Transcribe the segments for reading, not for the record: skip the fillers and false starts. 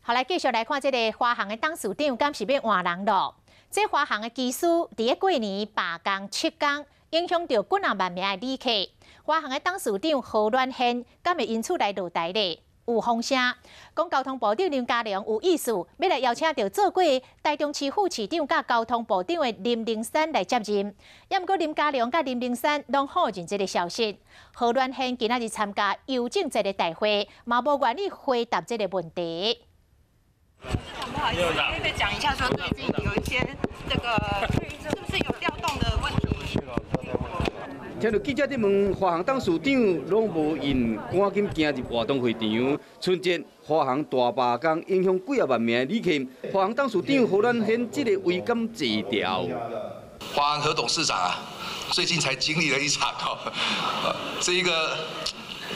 好，來繼續來看這个華航的董事長，敢是欲換人囉？這華航的機師佇咧過年罷工7工，影響著幾若萬名的旅客。華航的董事長何戀憲，敢會因此來落台咧？有風聲講交通部長林佳龍有意思，欲來邀請著做過台中市副市長佮交通部長的林榮三來接任。猶毋過林佳龍佮林榮三攏否認這个消息。何戀憲今仔日參加郵政節的大會，嘛無願意回答這个問題。不好意思，可以講一下，說最近有一些這個是不是有調動的問題？聽著記者佇問華航董事長，攏無應，趕緊行入活動會場。春節華航大罷工，影響幾仔萬名旅客。華航董事長何戀憲這个危感坐牢。華航何董事長啊，最近才經歷了一場哦，這一個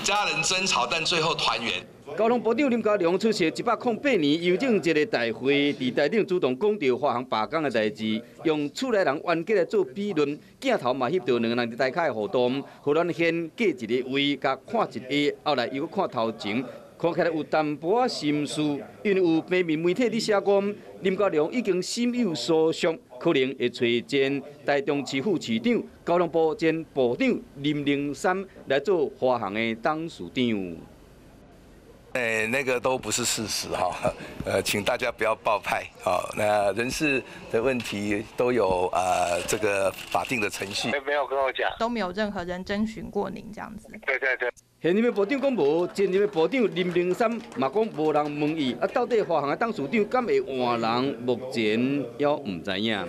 家人爭吵，但最後團圓。交通部長林佳龍出席108年郵政節的大會，佇台頂主動講著華航罷工的代誌，用厝內人冤家來做比論，鏡頭嘛翕著兩个人佇台跤的互動。何戀憲隔一個位，共看一下，後來又閣看頭前，看起來有淡薄仔心事，因為有平民媒體佇寫講，林佳龍已經心有所屬，可能會揣前台中市副市長、交通部前部長林榮三來做華航的董事長。哎，那個都不是事實哈，請大家不要報派，好，那人事的問題都有啊，這個法定的程序。沒有跟我講，都沒有任何人徵詢過您這樣子。對對對。現任的部長講無，前任的部長林榮三嘛講無人問伊，啊，到底華航的董事長敢會換人？目前猶毋知影。